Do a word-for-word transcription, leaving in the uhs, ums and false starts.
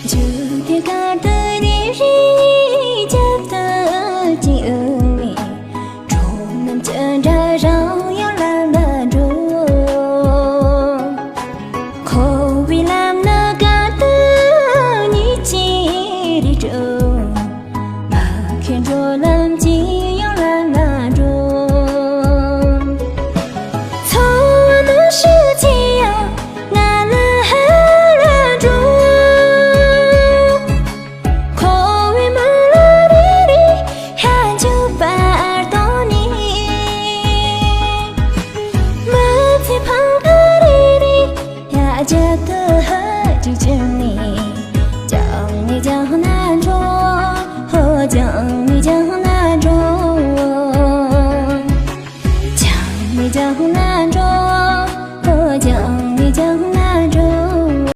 འཇུག་པའི་གར་དུ་རེ་རེ་རྒྱབ་ཏུ་ཅིག་འོང་བས། གྲོགས་རྣམས་ཅི་འདྲ་རང་ཡང་ལམ་ལ་འགྲོ། འཁོར་བའི་ལམ་ནི་གར་དུ་ཉིད་ཀྱིས་རེ་འགྲོ། མ་མཁས་འགྲོ་ལམ་གྱིས་ཡང་ལམ་ལ་འགྲོ། འཚོ་བ་མི་ཤེས་ཀྱི་ཡང་ང་ལ་ཧ་ལ་འགྲོ། འཁོར་བའི་མི་ལ་རེ་རེ་ཧ་འཇུག་པར་གཏོང་ནས། མི་ཚེ་ཕངས་པ་རེ་རེ་ཡ་རྒྱབ་ཏུ་ཧ་འཇུག་ཅིང་